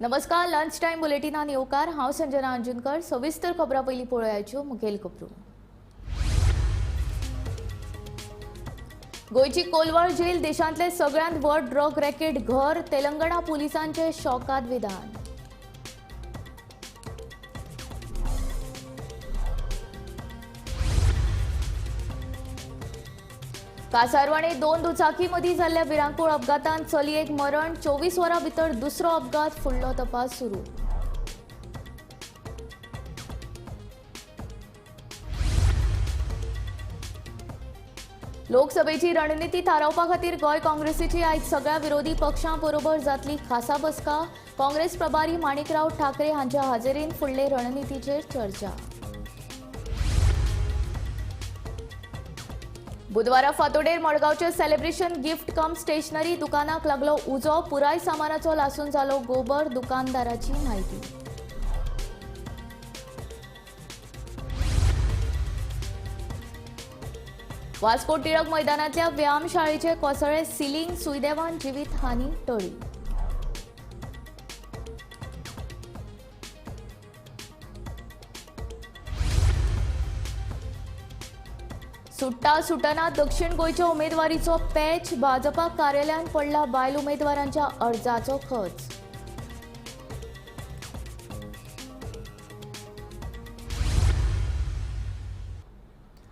नमस्कार, lunch time बुलेटिनान येवकार. हांव संजना अंजुनकर. सविस्तर खबरां पयलीं पळोवयाच्यो मुखेल खबरो. गोंयची कोलवाळ जेल देशांतले सगळ्यांत व्हड ड्रग रॅकेट घर, तेलंगणा पुलिसांचे शॉकाद विधान. कासारवाणे दोन दुचाकी मदीं जाल्ल्या भिरांकूळ अपघातांत चलयेक मरण, 24 वरां भितर दुसरो अपघात, फुडलो तपास सुरू. लोकसभेची रणनिती थारावपा खातीर गोंय काँग्रेसीची आयज सगळ्या विरोधी पक्षां बरोबर जातली खासा बसका. काँग्रेस प्रभारी माणिकराव ठाकरे हांच्या हाजेरीन फुडले रणनितीचेर चर्चा. बुधवारा फातोडेर मडगांवचे सेलिब्रेशन गिफ्ट कम स्टेशनरी दुकानाक लागलो उजो, पुराय सामानाचो लासून जालो गोबर, दुकानदाराची म्हायती. वास्को टिळक मैदानांतल्या व्यायामशाळेचे कोसळ्ळे सिलिंग, सुयदेवान जिवीत हानी टळ्ळी. सुट्टा सुटना दक्षिण गोंयच्या उमेदवारीचो पॅच, भाजपा कार्यालयांत पडला बायल उमेदवारांच्या अर्जाचो खर्च.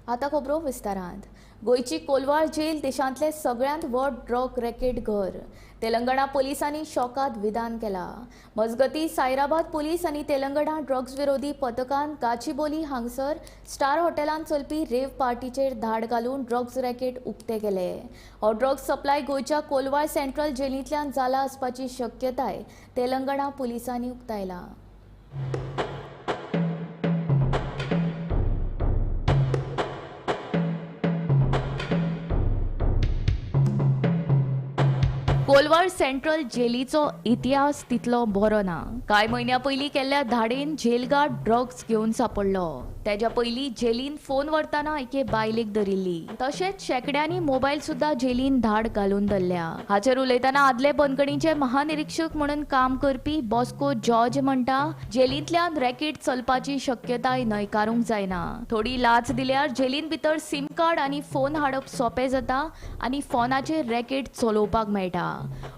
आतां खबरो विस्तारांत. गोंयची कोलवाळ जेल देशांतले सगळ्यांत व्हड ड्रग रॅकेट घर, तेलंगणा पोलिसांनी शॉकाद विधान केला. मजगती सायराबाद पोलीस आनी तेलंगणा ड्रग्ज विरोधी पथकान गाचीबोली हांगसर स्टार हॉटेलांत चलपी रेव पार्टीचेर धाड घालून ड्रग्ज रॅकेट उक्ते केले. हो ड्रग्ज सप्लाय गोंयच्या कोलवाळ सेंट्रल जेलींतल्यान जाला आसपाची शक्यताय तेलंगणा पोलिसांनी उक्तायला. कोलवाळ सेंट्रल जेलीचो इतिहास तितलो बरो ना. कांय म्हयन्या पयलीं केल्ल्या धाडेन जेलगार्ड ड्रग्स घेवन सापडलो. तेज्या पयलीं जेलीन फोन व्हरतना एके बायलेक धरिल्ली. तशेंच शेंकड्यांनी मोबायल सुद्दां जेलीन धाड घालून धरल्या. हाचेर उलयतना आदले बंदखणीचे महानिरीक्षक म्हणून काम करपी बॉस्को जॉर्ज म्हणटा, जेलींतल्यान रॅकेट चलपाची शक्यताय न्हयकारूंक जायना. थोडी लाच दिल्यार जेलीन भितर सिम कार्ड आनी फोन हाडप सोंपें जाता आनी फोनाचेर रॅकेट चलोवपाक मेळटा.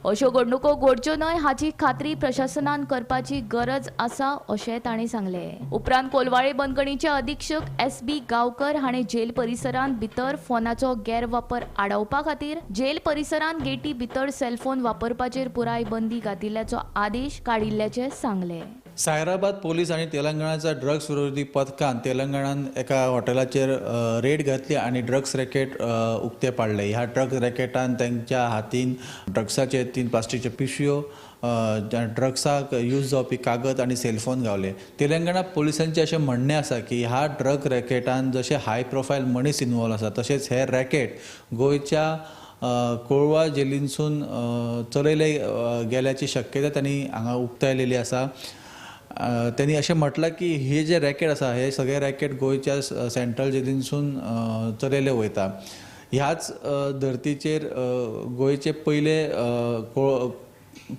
अश्यो घडणुको घडच्यो न्हय हाची खात्री प्रशासनान करपाची गरज आसा अशें ताणें सांगलें. उपरांत कोलवाळे बंदखणीचे अधीक्षक एस.बी. गांवकर हाणें जेल परिसरांत भितर फोनाचो गैरवापर आडावपा खातीर जेल परिसरांत गेटी भितर सेलफोन वापरपाचेर पुराय बंदी घातिल्ल्याचो आदेश काडिल्ल्याचें सांगलें. सायराबाद पोलीस आनी तेलंगणाच्या ड्रग्स विरोधी पथकान तेलंगणान एका हॉटेलाचेर रेड घातली आनी ड्रग्स रॅकेट उक्ते पाडले. ह्या ड्रग्स रॅकेटान तांच्या हातीन ड्रग्साचे 3 प्लास्टिकचे पिशव्यो, ड्रग्साक यूज जावपी कागद आनी सेलफोन गावले. तेलंगणा पोलिसांचें अशें म्हणणें आसा की ह्या ड्रग रॅकेटान जशे हाय प्रोफायल मनीस इन्वॉल्व आसा तशेंच हे रॅकेट गोंयच्या कोळवा जेलीनसून चलयले गेल्याची शक्यता तांणी हांगा उक्तायलेली आसा. त्यांनी अशें म्हटलां की हे जे रॅकेट आसा हे सगळे रॅकेट गोंयच्या सेंट्रल जेलीनसून चलयले वयता. ह्याच धर्तीचेर गोंयचे पयले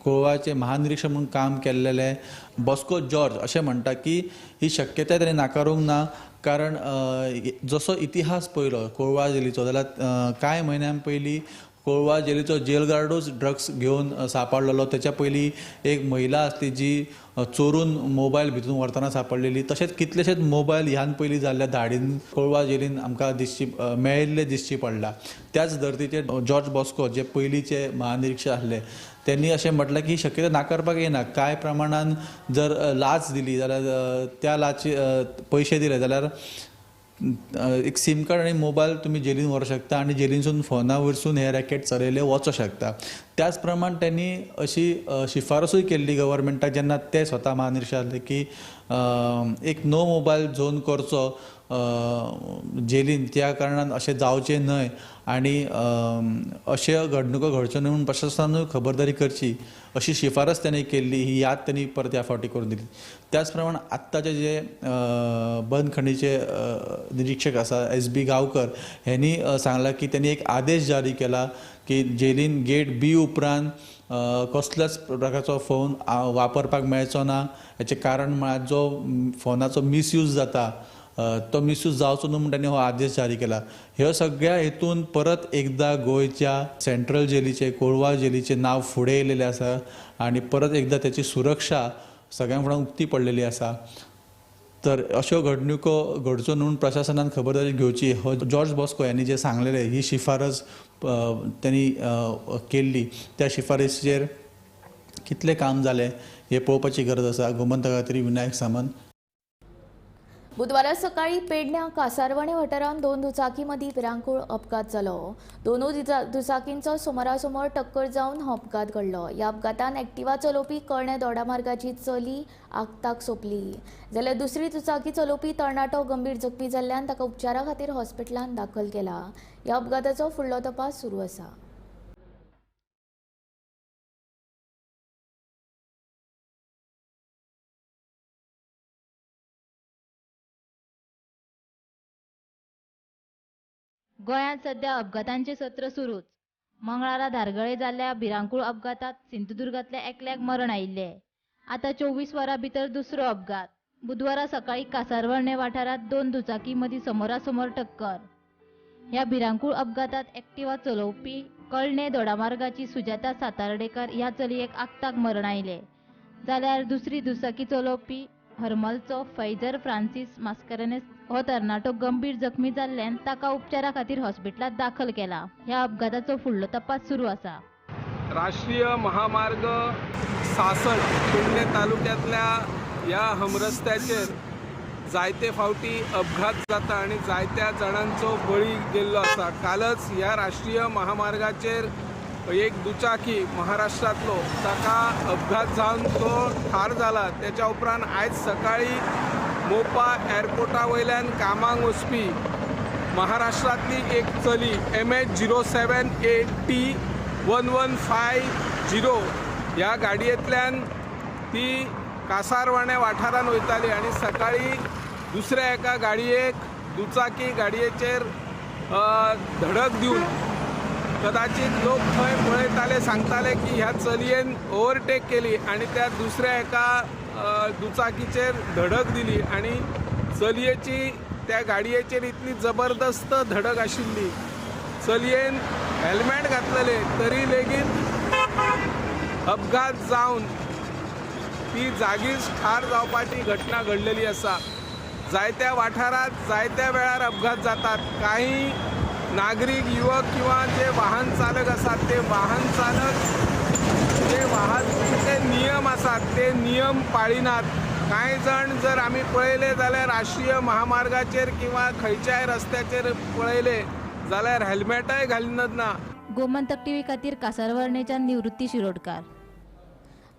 कोळवाचे महानिरीक्षक म्हणून काम केल्लेले बॉस्को जॉर्ज अशें म्हणटा की ही शक्यताय ताणें नाकारूंक ना, कारण जसो इतिहास पळयलो कोळवा जेलीचो जाल्यार कांय म्हयन्यां पयलीं कोळवा जेलीचो जेलगार्डूच ड्रग्स घेवन सापडलेलो. तेच्या पयलीं एक महिला आसली जी चोरून मोबायल भितून व्हरतना सापडलेली. तशेंच कितलेशेच मोबायल ह्यान पयलीं जाल्ल्या धाडीन कोळवा जेलीन आमकां दिसची मेळिल्ले दिसची पडला. त्याच धर्तीचेर जॉर्ज बॉस्को जे पयलींचे महानिरीक्षक आसले त्यांनी अशें म्हटलें की ही शक्यता नाकारपाक येना. कांय प्रमाणान जर लाच दिली जाल्यार त्या लाची पयशे दिले जाल्यार एक सिम कार्ड आनी मोबायल तुमी जेलीन व्हरूंक शकता आनी जेलीनसून फोना वरसून हे रॅकेट चलयले वचोंक शकता. त्याच प्रमाण त्यांनी अशी शिफारसूय केल्ली गव्हर्मेंटाक जेन्ना ते स्वता महानिरीक्षक आसले की एक नो मोबायल झोन करचो जेलीन, त्या कारणान अशें जावचें न्हय आनी अश्यो घडणुको घडच्यो न्हय म्हणून प्रशासनानूय खबरदारी करची अशी शिफारस त्यांनी केल्ली. ही याद त्यांनी परत ह्या फावटी करून दिली. त्याच प्रमाण आत्ताचे जे बंदखणीचे निरीक्षक आसा एस.बी. गांवकर ह्यांनी सांगलां की त्यांनी एक आदेश जारी केला की जेलीन गेट बी उपरांत कसल्याच प्रकारचो फोन वापरपाक मेळचो ना. हेचें कारण म्हळ्यार जो फोनाचो मिसयूज जाता तो मिसयूज जावचो न्हू म्हूण तांणी हो आदेश जारी केला. ह्यो सगळ्या हेतून परत एकदां गोंयच्या सेंट्रल जेलीचें, कोळवा जेलीचें नांव फुडें येयलेलें आसा आनी परत एकदां त्याची सुरक्षा सगळ्यां फुडें उक्ती पडलेली आसा. तर अश्यो घडणुको घडच्यो न्हू म्हूण प्रशासनान खबरदारी घेवची हो जॉर्ज बॉस्को यांनी जे सांगलेले ही शिफारस त्यांनी केल्ली, त्या शिफारसीचेर कितलें काम जालें हें पळोवपाची गरज आसा. गोमंतका खातीर विनायक सामंत. बुधवारा सकाळी पेडण्या कासारवाणे वाठारांत 2 दुचाकी मदीं भिरांकूळ अपघात जालो. दोनूय दुचाकींचो सुमारासुमार टक्कर जावन हो अपघात घडलो. ह्या अपघातान एक्टिवा चलोवपी कळणे दोडामार्गाची चली आगताक सोंपली, जाल्यार दुसरी दुचाकी चलोवपी तरणाटो गंभीर जखमी जाल्ल्यान ताका उपचारा खातीर हॉस्पिटलांत दाखल केला. ह्या अपघाताचो फुडलो तपास सुरू आसा. गोंयांत सध्या अपघातांचे सत्र सुरूच. मंगळारा धारगळे जाल्ल्या भिरांकूळ अपघातात सिंधुदुर्गांतल्या एकल्याक मरण आयिल्लें. आतां 24 वरां भितर दुसरो अपघात. बुधवारा सकाळी कासारवर्णे वाठारांत 2 दुचाकी मदीं समोरासमोर टक्कर. ह्या भिरांकूळ अपघातात एक्टिवा चलोवपी कळणे दोडामार्गाची सुजाता सातार्डेकर ह्या चलयेक आक्ताक मरण आयलें, जाल्यार दुसरी दुचाकी चलोवपी हरमलचो फैजर फ्रांसीस मास्करेनेस हो तरणाटो गंभीर जखमी जाल्ल्यान ताका उपचारा खातीर हॉस्पिटलांत दाखल केला. ह्या अपघाताचो फुडलो तपास सुरू आसा. राष्ट्रीय महामार्ग सासण पेडणे तालुक्यांतल्या ह्या हमरस्त्याचेर जायते फावटी अपघात जाता आनी जायत्या जाणांचो बळी गेल्लो आसा. कालच ह्या राष्ट्रीय महामार्गाचेर एक दुचाकी महाराष्ट्रांतलो ताका अपघात जावन तो ठार जाला. त्याच्या उपरांत आयज सकाळी मोपा एअरपोर्टा वयल्यान कामाक वचपी महाराष्ट्रांतली एक चली MH 07 AT 1150 ह्या गाडयेंतल्यान ती कासारवाणे वाठारान वयताली आनी सकाळी दुसऱ्या एका गाडयेक दुचाकी गाडयेचेर धडक दिवन कदाचित लोक थंय पळयताले, सांगताले की ह्या चलयेन ओवरटेक केली आनी त्या दुसऱ्या एका दुचाकीचेर धडक दिली आनी चलयेची त्या गाडयेचेर इतली जबरदस्त धडक आशिल्ली, चलयेन हेल्मेट घातलेले तरी लेगीत अपघात जावन ती जागीच ठार जावपाची घटना घडलेली आसा. जायत्या वाठारांत जायत्या वेळार अपघात जातात. काही नागरीक युवक किंवा जे वाहन चालक आसात ते वाहन चालक जे वाहतुकीचे नियम आसात ते नियम पाळिनात. कांय जाण जर आमी पळयले जाल्यार राष्ट्रीय महामार्गाचेर किंवा खंयच्याय रस्त्याचेर पळयले जाल्यार हेल्मेटय घालिनात ना. गोमंतक टीव्ही खातीर कासारवर्णेच्यान निवृत्ती शिरोडकार.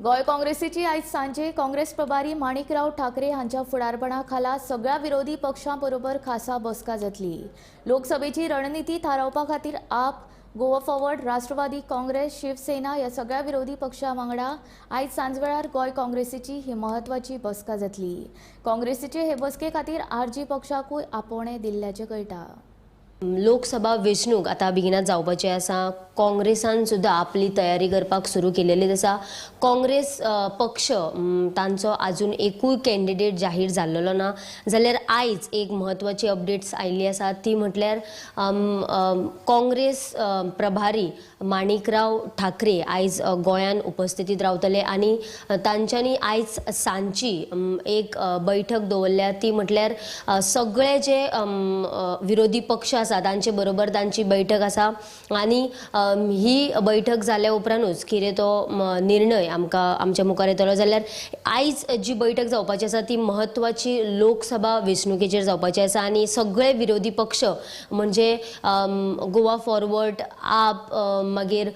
गोंय काँग्रेसीची आयज सांजे काँग्रेस प्रभारी माणिकराव ठाकरे हांच्या फुडारपणा खाला सगळ्या विरोधी पक्षां बरोबर खासा बसका जातली. लोकसभेची रणनिती थारावपा खातीर आप, गोवा फॉरवर्ड, राष्ट्रवादी काँग्रेस, शिवसेना ह्या सगळ्या विरोधी पक्षां वांगडा आयज सांजवेळार गोंय काँग्रेसीची ही म्हत्वाची बसका जातली. काँग्रेसीचे हे बसके खातीर आरजी पक्षाकूय आपोवणें दिल्ल्याचें कळटा. लोकसभा वेंचणूक आतां बेगिनात जावपाची आसा. काँग्रेसान सुद्दां आपली तयारी करपाक सुरू केलेली आसा. काँग्रेस पक्ष तांचो आजून एकूय कॅन्डिडेट जाहीर जाल्लो ना, जाल्यार आयज एक म्हत्वाची अपडेट्स आयिल्ली आसा ती म्हटल्यार काँग्रेस प्रभारी माणिकराव ठाकरे आयज गोंयान उपस्थितीत रावतले आनी तांच्यांनी आयज सांजची एक बैठक दवरल्या ती म्हटल्यार सगळे जे विरोधी पक्ष आसा तांचे बरोबर तांची बैठक आसा आनी ही बैठक जाल्या उपरांतूच कितें तो निर्णय आमकां आमच्या मुखार येतलो. जाल्यार आयज जी बैठक जावपाची आसा ती म्हत्वाची लोकसभा वेंचणुकेचेर जावपाची आसा आनी सगळे विरोधी पक्ष म्हणजे गोवा फॉरवर्ड, आप, मागीर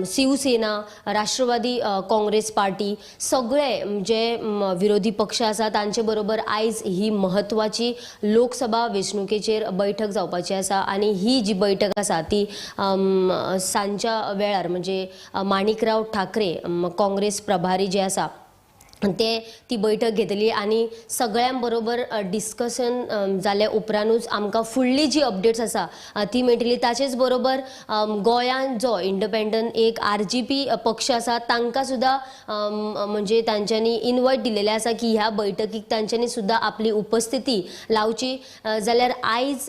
शिवसेना, राष्ट्रवादी काँग्रेस पार्टी, सगळे जे विरोधी पक्ष आसा तांचे बरोबर आयज ही म्हत्वाची लोकसभा वेंचणुकेचेर बैठक जावपाची आसा आनी ही जी बैठक आसा ती सांजच्या वेळार म्हणजे माणिकराव ठाकरे काँग्रेस प्रभारी जे आसा ते ती बैठक घेतली आनी सगळ्यां बरोबर डिस्कशन जाल्या उपरांतूच आमकां फुडली जी अपडेट्स आसा ती मेळटली. ताचेच बरोबर गोंयांत जो इंडिपेंडंट एक RGP पक्ष आसा तांकां सुद्दां म्हणजे तांच्यांनी इनवायट दिलेलें आसा की ह्या बैठकीक तांच्यांनी सुद्दां आपली उपस्थिती लावची. जाल्यार आयज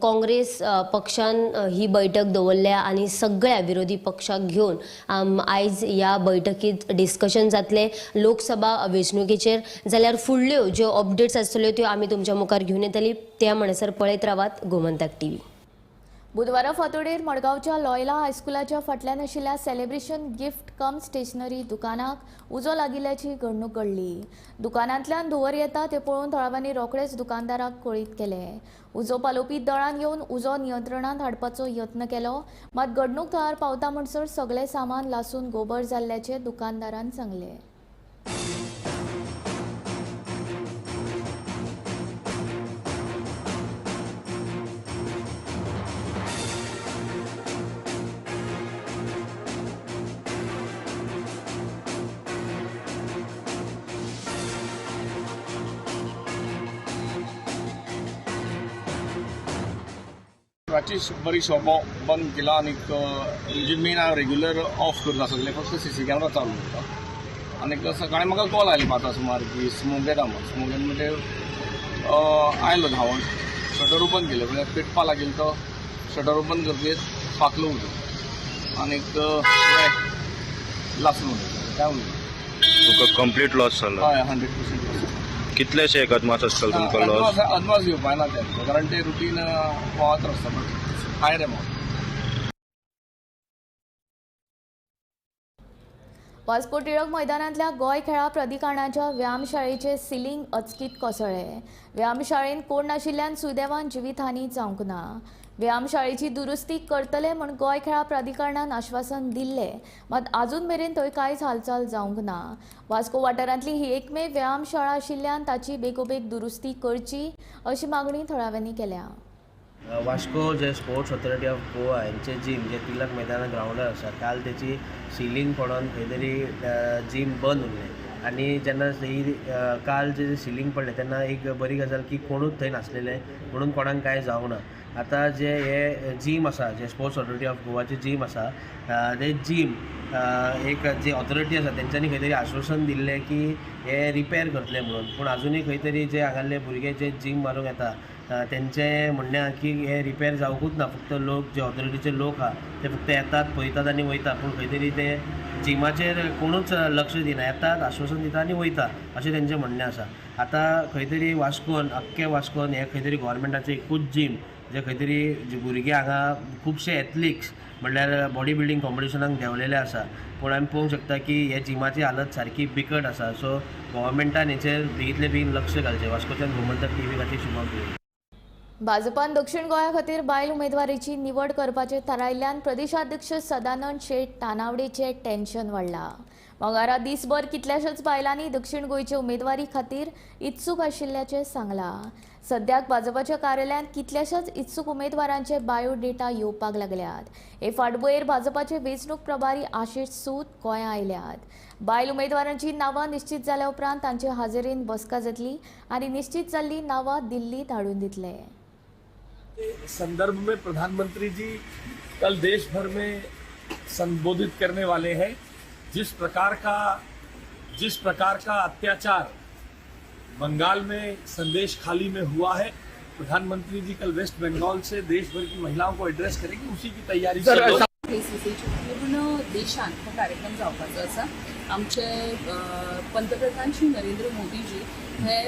काँग्रेस पक्षान ही बैठक दवरल्या आनी सगळ्या विरोधी पक्षाक घेवन आयज ह्या बैठकीत डिस्कशन जातलें लोकसभा वेंचणुकेचेर. जाल्यार फुडल्यो ज्यो अपडेट्स आसतल्यो त्यो आमी तुमच्या मुखार घेवन येतली. त्या म्हणसर पळयत रावात गोमंतक टीव्ही. बुधवारा फांतोडेर मडगांवच्या लॉयला हायस्कुलाच्या फाटल्यान आशिल्ल्या सेलिब्रेशन गिफ्ट कम स्टेशनरी दुकानाक उजो लागिल्ल्याची घडणूक घडली. दुकानांतल्यान धुंवर येता ते पळोवन थळाव्यांनी रोखडेच दुकानदाराक कळीत केलें. उजो पालोवपी दळान येवन उजो नियंत्रणांत हाडपाचो यत्न केलो, मात घडणूक थळार पावता म्हणसर सगळें सामान लासून गोबर जाल्ल्याचें दुकानदारान सांगलें. रातची बरी शॉपां बंद केला आनी म्हणजे मेन हांव रेग्युलर ऑफ करता सगळें, फक्त सीसी कॅमेरा चालू उरता. आनी सकाळीं म्हाका कॉल आयली 5 सुमार की स्मोक येता म्हूण. स्मोक येता म्हणजे आयलो धांवन, शटर ओपन केलें, म्हणजे पेटपा लागेल तो शटर ओपन करतकीच फाकलो उदक आनीक लासून उडयलें. काय उरलें तुका कंप्लीट लॉस जालो? हय, 100% लॉस. कितलेशे एक अदमास आसतलो तुमकां लॉस? अदमास घेवपा ना ते, कारण ते रुटीन पावत आसता, हायर एमावंट. वास्को टिळक मैदानांतल्या गोंय खेळा प्राधिकरणाच्या व्यायामशाळेचे सिलिंग अचकीत कोसळ्ळें. व्यायामशाळेंत कोण नाशिल्ल्यान सुदैवान जिवीतहानी जावंक ना. व्यायामशाळेची दुरुस्ती करतले म्हूण गोंय खेळा प्राधिकरणान आश्वासन दिल्लें, मात आजून मेरेन थंय कांयच हालचाल जावंक ना. वास्को वाठारांतली ही एकमेव व्यायामशाळा आशिल्ल्यान ताची बेगोबेग दुरुस्ती करची अशी मागणी थळाव्यांनी केल्या. वास्को जे स्पोर्ट्स ऑथॉरिटी ऑफ गोवा हेंचे जीम जे तिलक मैदाना ग्रावंडार आसा, काल तेची सिलींग पडोन खंय तरी जीम बंद उरलें. आनी जेन्ना ही काल जे सिलींग पडलें तेन्ना एक बरी गजाल की कोणूच थंय नासलेले म्हणून कोणाक कांय जावंक ना. आतां जे हे जीम आसा, जे स्पोर्ट्स ऑथॉरिटी ऑफ गोवाची जीम आसा, ते जीम एक जी ऑथॉरिटी आसा तेंच्यांनी खंय तरी आश्वासन दिल्लें की हे रिपेर करतले म्हणून, पूण आजुनूय खंय तरी जे हांगासरले भुरगे जे जीम मारूंक येता तेंचें म्हणणें आहा की हे रिपेर जावंकूच ना. फक्त लोक जे ऑथॉरिटीचे लोक आहा ते फक्त येतात, पळयतात आनी वयता, पूण खंय तरी ते जिमाचेर कोणूच लक्ष दिना. येतात, आश्वासन दिता आनी वयता अशें तेंचें म्हणणें आसा. आतां खंय तरी वास्कोन, अख्खे वास्कोन हे खंय तरी गोवोरमेंटाचें एकूच जीम जे खंय तरी जे भुरगे हांगा खुबशे एथलिट्स म्हणल्यार बॉडी बिल्डींग कॉम्पिटिशनाक देंवलेले आसा, पूण आमी पळोवंक शकता की हे जिमाची हालत सारकी बिकट आसा. सो गोवोरमेंटान हेचेर बेगींतले बेगीन लक्ष घालचें. वास्कोच्यान गोमंतक टीव्ही खातीर शुभम पिळगे. भाजपान दक्षिण गोंया खातीर बायल उमेदवारीची निवड करपाचें थारायल्ल्यान प्रदेशाध्यक्ष सदानंद शेट तानावडेचें टेन्शन वाडलां. मंगळारा दिसभर कितल्याशाच बायलांनी दक्षिण गोंयचे उमेदवारी खातीर इत्सूक आशिल्ल्याचें सांगलां. सद्याक भाजपाच्या कार्यालयांत कितल्याशाच इत्सूक उमेदवारांचे बायोडेटा येवपाक लागल्यात. हे फाटभुंयेर भाजपाचे वेंचणूक प्रभारी आशिष सूद गोंयां आयल्यात. बायल उमेदवारांची नांवां निश्चित जाल्या उपरांत तांचे हाजेरीन बसका जातली आनी निश्चित जाल्लीं नांवां दिल्लींत हाडून दितले. संदर्भ में प्रधानमंत्री जी कल देश भर में संबोधित करने वाले हैं. जिस प्रकार का अत्याचार बंगाल में संदेश खाली में हुआ है, प्रधानमंत्री जी कल वेस्ट बंगाल से देश भर की महिलाओं को एड्रेस करेंगे, उसी की तैयारी चल. पूर्ण देशांत हो कार्यक्रम जावपाचो आसा. आमचे पंतप्रधान श्री नरेंद्र मोदीजी हे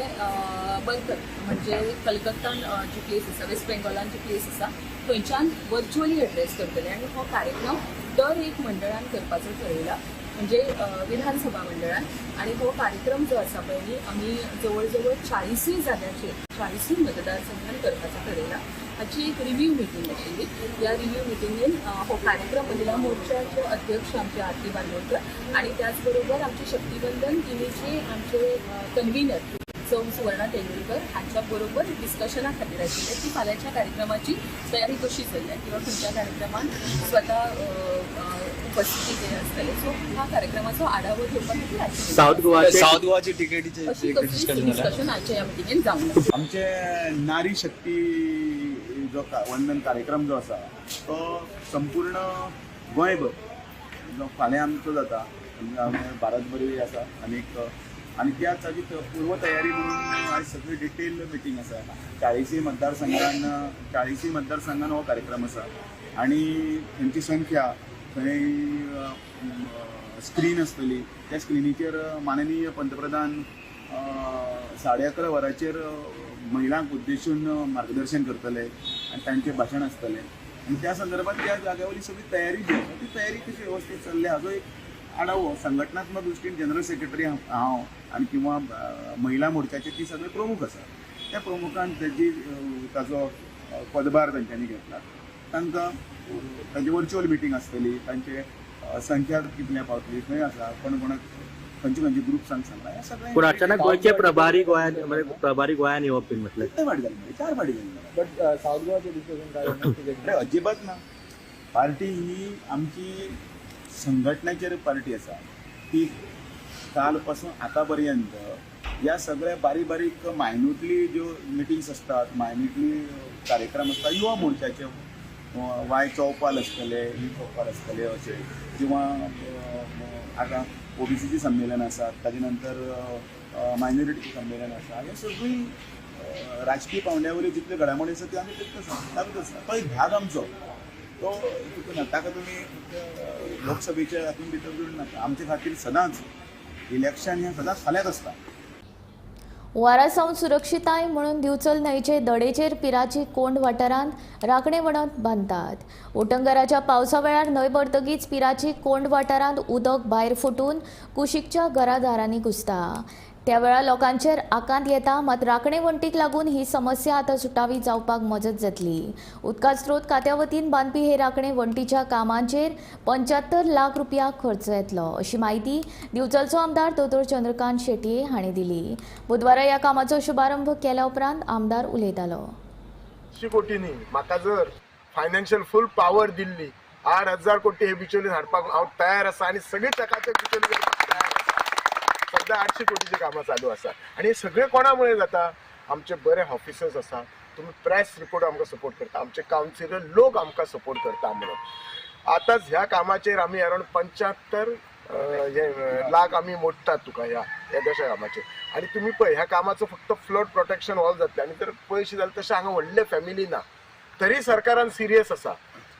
बरकत म्हणजे कलकत्तान जी प्लेस आसा, वेस्ट बेंगॉलान जी प्लेस आसा थंयच्यान वर्च्युअली एड्रेस करतले आनी हो कार्यक्रम दर एक मंडळान करपाचो ठरयला, म्हणजे विधानसभा मंडळान. आनी हो कार्यक्रम जो आसा पळय न्ही आमी जवळ जवळ 40 जाग्यांचेर 40 मतदारसंघान करपाचो ठरयला. हाची एक रिव्यू मिटींग आशिल्ली. ह्या रिव्यू मिटिंगेन हो कार्यक्रम महिला मोर्चाचे अध्यक्ष आमचे आरती बांदोडकर आनी त्याच बरोबर आमचे शक्तिबंधन टिमीचे आमचे कन्व्हिनर सौ सुवर्णा तेंडुलकर हांच्या बरोबर डिस्कशना खातीर आशिल्लें की फाल्यांच्या कार्यक्रमाची तयारी कशी चल्ल्या किंवा खंयच्या कार्यक्रमान स्वता उपस्थितीत आसतले. सो ह्या कार्यक्रमाचो आढावो घेवपा खातीर आयचे साऊथ गोवाची तिकेटीचे अशी कसलीच डिस्कशन आयच्या ह्या मिटिंगेन जावंक ना. आमचे नारी शक्ती जो वंदन कार्यक्रम जो आसा तो संपूर्ण गोंयभर जो फाल्यां आमचो जाता, भारतभरूय आसा आनीक आनी त्या ताजी पूर्वतयारी म्हणून आयज सगळी डिटेल मिटींग आसा. 40 मतदारसंघान हो कार्यक्रम आसा आनी थंयची संख्या थंय स्क्रीन आसतली, त्या स्क्रिनीचेर माननीय पंतप्रधान 11:30 वरांचेर महिलांक उद्देशून मार्गदर्शन करतले आनी तांचें भाशण आसतलें आनी त्या संदर्भात त्या जाग्या वयली सगळी तयारी जी आसा ती तयारी कशी वेवस्थीत चल्ल्या हाजो एक आढावो संघटनात्मक दृश्टीन जनरल सेक्रेटरी हांव आनी किंवा महिला मोर्चाचे ती सगळे प्रमुख आसा, त्या प्रमुखान ताजी ताजो पदभार तांच्यांनी घेतला. तांकां तांची वर्च्युअल मिटींग आसतली, तांचे संख्या कितल्या पावतली, खंय आसा, कोण कोणाक खंयचे खंयचे ग्रुप्सांक सांगला, हें सगळें. पूण अचानक गोंयचे प्रभारी गोंयांत प्रभारी गोंयांत येवप बीन म्हटलें कितले फाटी जाली, 4 फाटी जाली. बट साऊथ गोवाचे डिस्कशन काय? अजिबात ना. पार्टी ही आमची संघटनेचेर पार्टी आसा, ती काल पासून आतां पर्यंत ह्या सगळ्या बारीक बारीक मायन्युटली ज्यो मिटिंग्स आसतात, मायन्युटली कार्यक्रम आसता, युवा मोर्चाचे वाय चौपाल आसतले, ही चौपाल आसतले अशें, किंवा आतां ओबीसीचें संमेलन आसा, ताजे नंतर मायनॉरिटीचें संमेलन आसा, हे सगळीं राजकीय पावंड्या वयल्यो जितल्यो घडामोडी आसा त्यो आमी करत आसा, चालूच आसा. तो एक भाग आमचो, तो चुकूना, ताका तुमी लोकसभेच्या हातूंत भितर जोडूं नाका. आमचे खातीर सदांच इलेक्शन हें सदांच फाल्यांच आसता. हुंवारा सावन सुरक्षिताय म्हणून दिवचल न्हंयचे दडेचेर पिराची कोंड वाठारांत राखणे वणत बांदतात. उटंगराच्या पावसा वेळार न्हंय भरतगीच पिराची कोंड वाठारांत उदक भायर फुटून कुशीकच्या घरादारांनी घुसता. त्या वेळार लोकांचेर आकांत येता, मात राखणे वण्टीक लागून ही समस्या आतां सुटावी जावपाक मजत जातली. उदका स्रोत खात्या वतीन बांदपी हे राखणे वण्टीच्या कामांचेर 75 लाख रुपया खर्च येतलो अशी म्हायती दिवचलचो आमदार दोतोर चंद्रकांत शेटये हांणी दिली. बुधवारा ह्या कामाचो शुभारंभ केल्या उपरांत आमदार उलयतालो. 100 कोटींनी म्हाका जर फायनान्शियल फूल पावर दिल्ली 8000 कोटी हे बिचोली हाडपाक हांव तयार आसा आनी सगळी चकाचक बिचोली करपाक तयार आसा. सद्या 800 कोटीची कामां चालू आसा आनी हे सगळे कोणा मुळे जाता? आमचे बरे ऑफिसर्स आसा, तुमी प्रेस रिपोर्ट आमकां सपोर्ट करता, आमचे कावन्सिलर लोक आमकां सपोर्ट करता. म्हणून आतांच ह्या कामाचेर आमी अरावंड 75 लाख आमी मोडटात तुका ह्या येद्याशा कामाचेर. आनी तुमी पळय ह्या कामाचो फक्त फ्लड प्रोटेक्शन हॉल जातलें आनी जर पयशे जाले तशें हांगा व्हडले फॅमिली ना तरी सरकारान सिरियस आसा.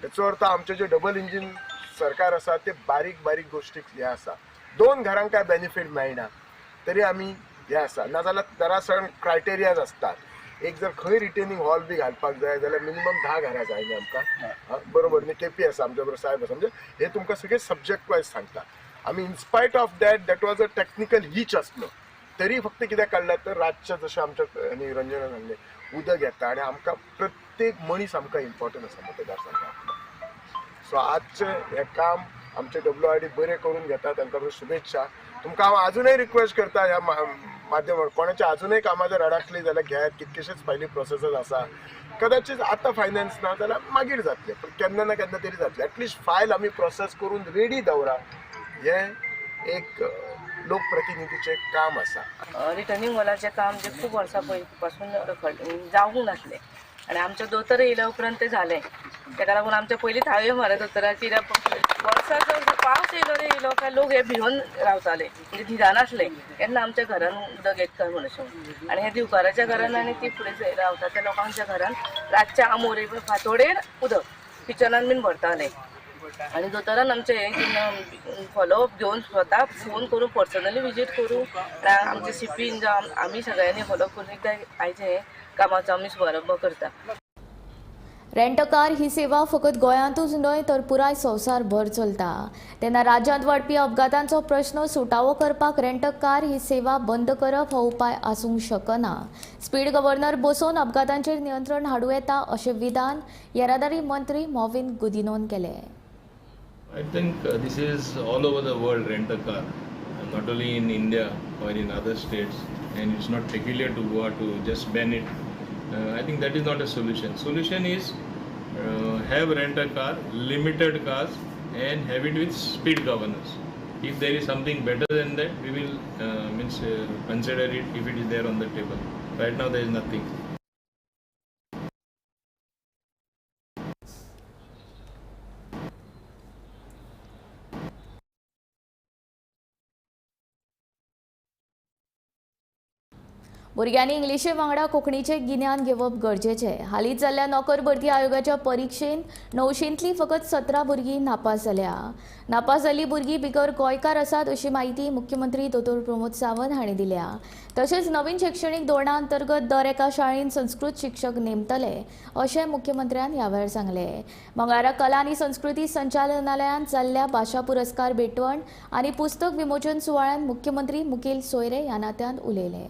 हेचो अर्थ आमचें जें डबल इंजीन सरकार आसा ते बारीक बारीक गोश्टीक हें आसा. 2 घरांक काय बेनिफीट मेळना तरी आमी हें आसा, नाजाल्यार there are certain criterias आसतात. एक जर खंय रिटेनिंग हॉल बी घालपाक जाय जाल्यार मिनिमम 10 घरां जाय न्ही आमकां, बरोबर न्ही? केपी आसा आमच्या बरोबर, साहेब आसा, म्हणजे हे तुमकां सगळे सब्जेक्ट वायज सांगता आमी. In spite of that that was a technical hitch आसलो तरी फक्त कित्याक काडला तर रातचें जशें आमच्या आनी रंजनान सांगलें उदक येता आनी आमकां प्रत्येक मनीस आमकां इम्पॉर्टंट आसा मतदारसंघांतलो. सो आजचें हें काम आमचे WRD बरें करून घेता, तांकां शुभेच्छा. तुमकां हांव आजुनय रिक्वेस्ट करता ह्या माध्यमात, कोणाच्या आजुनय कामां जर अडकली जाल्यार घेयात, कितकेशेच फायली प्रोसेसीस आसा. कदाचित आतां फायनान्स ना जाल्यार मागीर जातलें, पूण केन्ना ना केन्ना तरी जातलें. एटलिस्ट फायल आमी प्रोसेस करून रेडी दवरा, हें एक लोकप्रतिनिधीचें काम आसा. रिटर्निंग वॉलाचें काम जें खूब वर्सां पयलीं पासून जावंक नासलें आनी आमच्या दोतोर येयल्या उपरांत तें जालें. ताका लागून आमच्या पयलींच हांवें मारत दोतोराक कित्याक वर्सां पावस येयलो रे येयलो काय लोक हे भिवन रावताले, म्हणजे धिरान आसले केन्ना आमच्या घरान उदक येत काय म्हणून अशें. आनी हे दिवकाराच्या घरान आनी ती फुडें रावता त्या लोकांच्या घरान रातच्या आमोरे फांतोडेर उदक किचनान बीन भरताले. आनी दोतोरान आमचें हें फॉलोअप घेवन स्वता फोन करून पर्सनली विजीट करून आमचे सीपीन जावं आमी सगळ्यांनी फॉलोअप करून एकदां आयचें हें कामाचो आमी शुभारंभ करता. रेंट अ कार ही सेवा फकत गोंयांतूच न्हय तर पुराय संवसारभर चलता. तेन्ना राज्यांत वाडपी अपघातांचो प्रश्न सुटावो करपाक रेंट अ कार ही सेवा बंद करप हो उपाय आसूंक शकना. स्पीड गव्हर्नर बसोवन अपघातांचेर नियंत्रण हाडूं येता अशें विधान येरादारी मंत्री मॉविन गुदिनोन केलें. I think this is all over the world, rent a car, not only in India or in other states, and it's not peculiar to Goa to just ban it. I think that is not a solution. Solution is have rent a car, limited cars, and have it with speed governors. If there is something better than that, we will consider it if it is there on the table. Right now there is nothing. भुरग्यांनी इंग्लिशे वांगडा कोंकणीचें गिन्यान घेवप गरजेचें. हालींच जाल्ल्या नोकर भरती आयोगाच्या परिक्षेंत 900तलीं फकत 17 भुरगीं नापास जाल्या. नापास जाल्लीं भुरगीं बिगर गोंयकार आसात अशी म्हायती मुख्यमंत्री दोतोर प्रमोद सावंत हांणी दिल्या. तशेंच नवीन शिक्षणीक धोरणा अंतर्गत दर एका शाळेंत संस्कृत शिक्षक नेमतले अशें मुख्यमंत्र्यान ह्या वेळार सांगलें. मंगळारा कला आनी संस्कृती संचालनालयान जाल्ल्या भाशा पुरस्कार भेटवण आनी पुस्तक विमोचन सुवाळ्यांत मुख्यमंत्री मुखेल सोयरे ह्या नात्यान उलयले.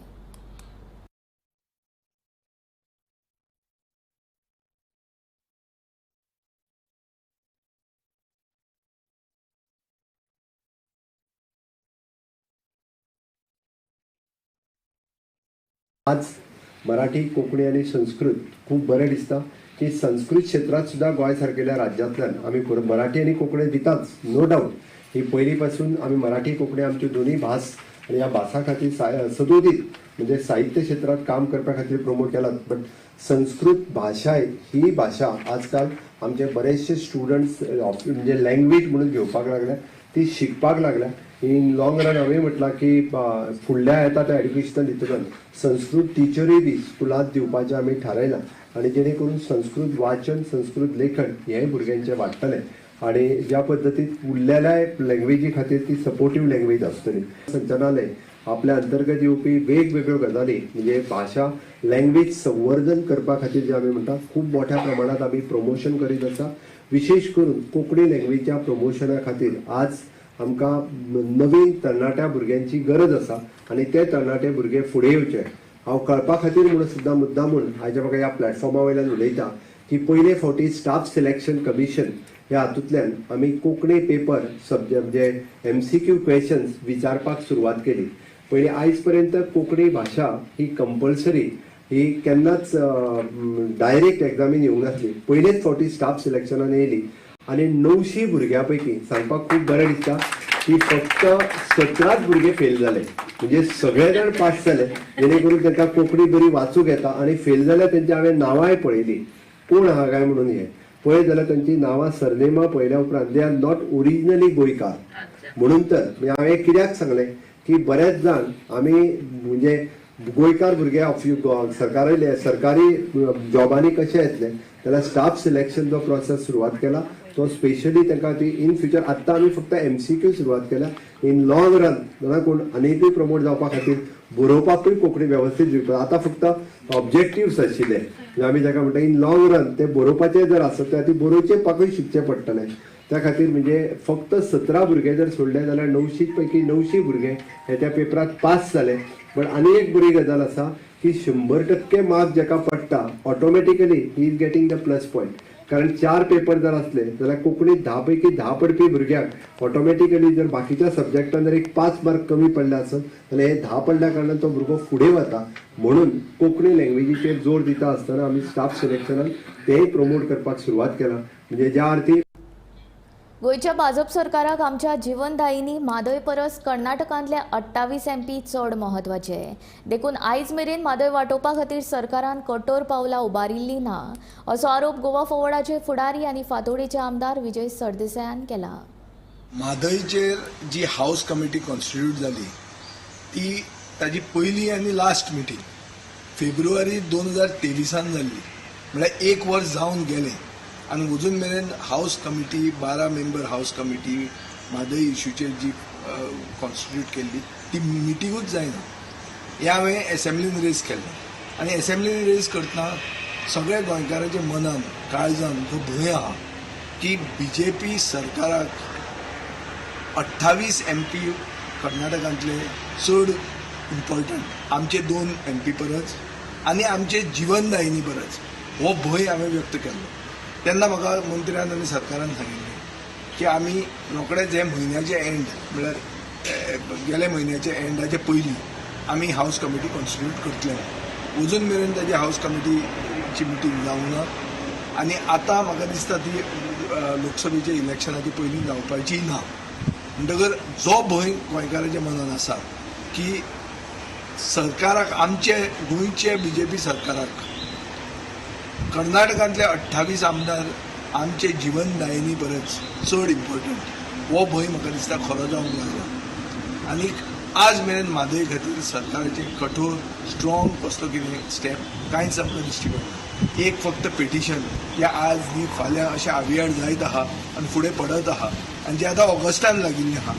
आज मराठी, कोंकणी आनी संस्कृत खूब बरें दिसता की संस्कृत क्षेत्रांत सुद्दां गोंय सारकेल्या राज्यांतल्यान आमी मराठी आनी कोंकणी दिताच, नो डावट. ही पयलीं पासून आमी मराठी कोंकणी आमच्यो दोनूय भास आनी ह्या भासां खातीर सदोदीत म्हणजे साहित्य क्षेत्रांत काम करपा खातीर प्रमोट केलात. बट संस्कृत भाशा ही भाशा आजकाल आमचे बरेचशे स्टुडंट्स म्हणजे लँग्वेज म्हणून घेवपाक लागल्या, ती शिकपाक लागल्या. इन लॉंग रन हांवें म्हटलां की फुडल्या येता त्या एड्युकेशनल हितून संस्कृत टिचरूय बी स्कुलांत दिवपाचें आमी थारायलां आनी जेणे करून संस्कृत वाचन, संस्कृत लेखन हेंय भुरग्यांचें वाडटलें आनी ज्या पद्दतीन उरलेल्या लँग्वेजी खातीर ती सपोर्टीव लँग्वेज आसतली. संचालनालय आपल्या अंतर्गत येवपी वेगवेगळ्यो गजाली म्हणजे भाशा लँग्वेज संवर्धन करपा खातीर जे आमी म्हणटा खूब मोठ्या प्रमाणांत आमी प्रमोशन करीत आसा. विशेश करून कोंकणी लँग्वेजीच्या प्रमोशना खातीर आज आमकां नवीन तरणाट्या भुरग्यांची गरज आसा आनी ते तरणाटे भुरगे फुडें येवचे. हांव कळपा खातीर म्हणून सुद्दां मुद्दाम म्हूण आयच्या म्हाका ह्या प्लॅटफॉर्मा वयल्यान उलयता की पयले फावटी स्टाफ सिलेक्शन कमिशन ह्या हातूंतल्यान आमी कोंकणी पेपर सब्जेक्ट म्हणजे MCQ questions विचारपाक सुरवात केली. पयलीं आयज पर्यंत कोंकणी भाशा ही कंपल्सरी ही केन्नाच डायरेक्ट एग्जामीन येवंक नासली. पयलेच फावटी स्टाफ सिलेक्शनान येयली आनी 900 भुरग्यां पैकी सांगपाक खूब बरें दिसता की फक्त 17 भुरगे फेल जाले, म्हणजे सगळे जाण पास जाले, जेणे करून तांकां कोंकणी बरी वाचूंक येता. आनी फेल जाल्यार तेंची हांवें नांवांय पळयली कोण आहा काय म्हणून, हें पळयत जाल्यार तांची नांवां सरनेमां पळयल्या उपरांत they are not originally गोंयकार. म्हणून तर हांवें कित्याक सांगलें की बरेच जाण आमी म्हणजे गोंयकार भुरगे सरकारी सरकारी जॉबांनी कशे येतले जाल्यार स्टाफ सिलेक्शन जो प्रोसेस सुरवात केला तो स्पेशली तांकां ती इन फ्युचर आत्तां आमी फक्त MCQ सुरवात केल्या. इन लॉंग रन जाणा कोण आनीकूय प्रमोट जावपा खातीर बरोवपाकूय कोंकणी वेवस्थीत दिवपाक आतां फक्त ऑब्जेक्टिव्स आशिल्ले आमी ताका म्हणटा इन लॉंग रन ते बरोवपाचें जर आसत जाल्यार ती बरोवचेपाकूय शिकचें पडटलें. त्या खातीर म्हणजे फक्त 17 भुरगे जर सोडले जाल्यार 900 पैकी 900 भुरगे हे त्या पेपरात पास जाले. बट आनी एक बरी गजाल आसा की 100% मार्क जाका पडटा automatically he is getting the plus point. कारण 4 पेपर जर आसले जाल्यार कोंकणीत 10 पैकी 10 पडपी भुरग्यांक ऑटोमॅटिकली जर बाकीच्या सब्जेक्टान जर एक 5 मार्क कमी पडले आसत जाल्यार हे 10 पडल्या कारणान तो भुरगो फुडें वता. म्हणून कोंकणी लँग्वेजीचेर जोर दिता आसतना आमी स्टाफ सिलेक्शनान तेंय प्रमोट करपाक सुरवात केला. म्हणजे ज्या अर्थी गोंयच्या भाजप सरकाराक आमच्या जीवनदायिनी म्हादय परस कर्नाटकांतले 28 MP चड म्हत्वाचे, देखून आयज मेरेन म्हादय वाटोवपा खातीर सरकारान कठोर पावलां उबारिल्लीं ना असो आरोप गोवा फॉरवर्डाचे फुडारी आनी फातोडेचे आमदार विजय सरदेसायान केला. म्हादयचेर जी हावस कमिटी कॉन्स्टिट्यूट जाली ती ताजी पयली आनी लास्ट मिटींग फेब्रुवारी 2023 जाल्ली, म्हळ्यार एक वर्स जावन गेलें आनी अजून मेरेन house committee 12 member house committee Mhadei इश्यूचेर जी कॉन्स्टिट्यूट केल्ली ती मिटिंगूच जायना. हें हांवें एसेंब्लीन रेज केल्लें आनी एसेंब्लीन रेज करतना सगळ्या गोंयकारांच्या मनान काळजान जो भंय आहा की BJP सरकाराक 28 MP कर्नाटकांतले चड इम्पॉर्टंट, आमचे 2 MP परस आनी आमचे जीवनदायिनी परस, हो भंय हांवें व्यक्त केल्लो. तेन्ना म्हाका मंत्र्यान आनी सरकारान सांगिल्लें की आमी रोखडेच हे म्हयन्याचे एंड म्हळ्यार गेल्या म्हयन्याच्या एंडाचे पयलीं आमी हावस कमिटी कॉन्स्टिट्यूट करतले. अजून मेरेन ताजी हावस कमिटीची मिटींग जावंक ना आनी आतां म्हाका दिसता ती लोकसभेच्या इलेक्शनाच्या पयलीं जावपाची ना. म्हणटकर जो भंय गोंयकाराच्या मनान आसा की सरकाराक, आमचे गोंयचे बीजेपी सरकाराक कर्नाटकांतले 28 आमदार आमचे जिवनदायिनी परस चड इम्पॉर्टंट, हो भंय म्हाका दिसता खरो जावंक लागला. आनी आज मेरेन म्हादय खातीर सरकाराचे कठोर स्ट्रॉंग कसलो कितें स्टेप कांयच आमकां दिश्टी पडना. एक फक्त पिटिशन जे आज न्ही फाल्यां अशें आवियाड जायत आहा आनी फुडें पडत आहा आनी जे आतां ऑगस्टान लागिल्लें आहा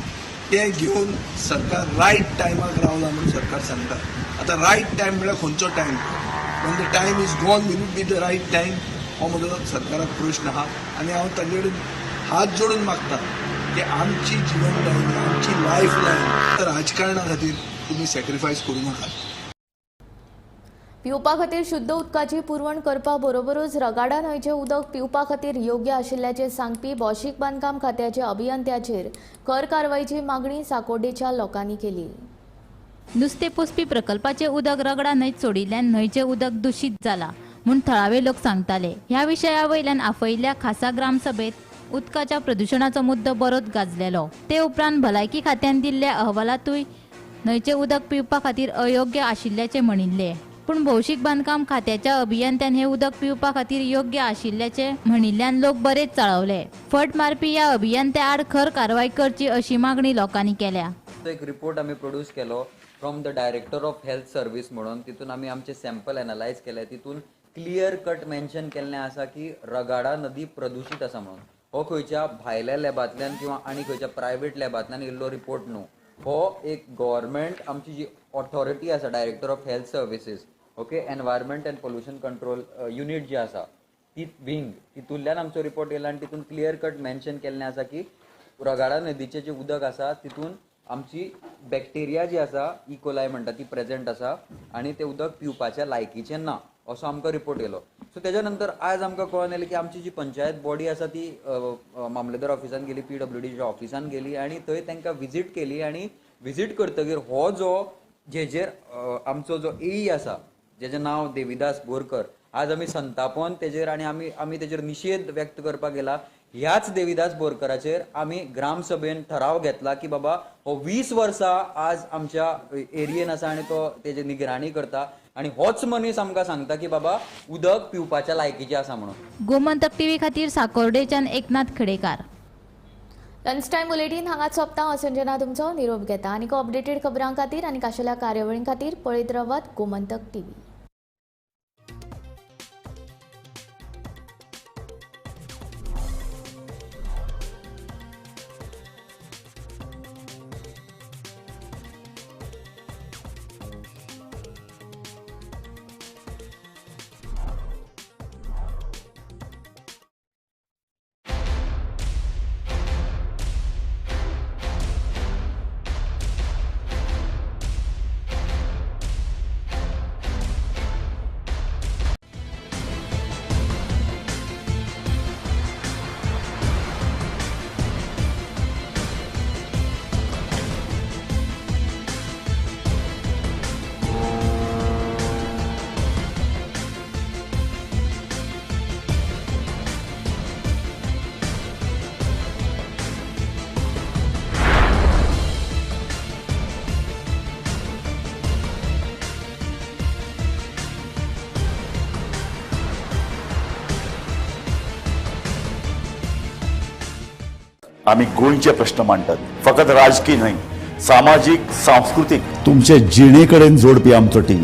तें घेवन सरकार रायट टायमाक रावला म्हणून सरकार सांगता. आतां रायट टायम म्हळ्यार खंयचो time? When the time is gone will it be the right time? हो म्हजो सरकाराक प्रश्न आहा. आनी हांव तांचे कडेन हात जोडून मागता की आमची जिवनदायिनी, आमची लायफ लायन राजकारणा खातीर तुमी सॅक्रिफायस करूं नाकात. पिवपा खातीर शुद्ध उदकाची पुरवण करपा बरोबरूच रगाडा न्हंयचें उदक पिवपा खातीर योग्य आशिल्ल्याचें सांगपी भौशीक बांदकाम खात्याच्या अभियंत्याचेर कर कारवायची मागणी साकोर्डेच्या लोकांनी केली. नुस्तें पोसपी प्रकल्पाचें उदक रगडा न्हंयत सोडिल्ल्यान न्हंयचें उदक दुशीत जाला म्हूण थळावे लोक सांगताले. ह्या विशया वयल्यान आपयिल्ल्या खासा ग्रामसभेत उदकाच्या प्रदुशणाचो मुद्दो बरोच गाजलेलो. ते उपरांत भलायकी खात्यान दिल्ल्या अहवालांतूय न्हंयचें उदक पिवपा खातीर अयोग्य आशिल्ल्याचें म्हणिल्लें. पूण भौशीक बांदकाम खात्याच्या अभियंत्यान हें उदक पिवपा खातीर योग्य आशिल्ल्याचें म्हणिल्ल्यान लोक बरेच चाळवले. फट मारपी ह्या अभियंत्या आड खर कारवाय करची अशी मागणी लोकांनी केल्या. एक रिपोर्ट आमी प्रोड्यूस केलो from the director of health service म्हणून, तितून आमी आमचे सॅम्पल एनालायज केले. तितून क्लियर कट मेन्शन केल्लें आसा की रगाडा नदी प्रदुशीत आसा म्हणून. हो खंयच्या भायल्या लॅबांतल्यान किंवा आनी खंयच्या प्रायवेट लॅबांतल्यान येयल्लो रिपोर्ट न्हू. हो एक गव्हर्मेंट आमची जी ऑथॉरिटी आसा, director of health services, okay, environment and pollution control unit जी आसा ती विंग, तितूंतल्यान आमचो रिपोर्ट येयला आनी तितून क्लियर कट मेन्शन केल्लें आसा की रगाडा नदीचें जें उदक आसा तितून आमची बॅक्टेरिया जी आसा, इकोलाय म्हणटा ती प्रेजेंट आसा आनी तें उदक पिवपाच्या लायकीचें ना असो आमकां रिपोर्ट येयलो. सो तेज्या नंतर आज आमकां कळोन येयलें की आमची जी पंचायत बॉडी आसा ती मामलेदार ऑफिसान गेली, PWDच्या ऑफिसान गेली आनी थंय तांकां विजीट केली. आनी विजीट करतगीर हो जो जेजेर आमचो जो एई आसा जेजें नांव देविदास बोरकर, आज आमी संतापोन तेजेर आनी आमी तेजेर निशेध व्यक्त करपाक गेला. ह्याच देविदास बोरकराचेर आमी ग्रामसभेन ठराव घेतला की बाबा हो 20 वर्सां आज आमच्या एरियेन आसा आनी तो तेजे निगराणी करता आनी होच मनीस आमकां सांगता की बाबा उदक पिवपाच्या लायकीचें आसा म्हणून. गोमंतक टीव्ही खातीर साकोर्डेच्यान Eknath Khedekar. Lunch time bulletin हांगाच सोंपता. हांव संजना तुमचो निरोप घेता. आनीक अपडेटेड खबरां खातीर आनी खाशेल्या कार्यावळीं खातीर पळयत रावात गोमंतक टीव्ही. आमी गोंयचे प्रश्न मांडटात, फकत राजकीय न्हय, सामाजीक, सांस्कृतीक, तुमचे जिणे कडेन जोडपी आमचो टीव्ही.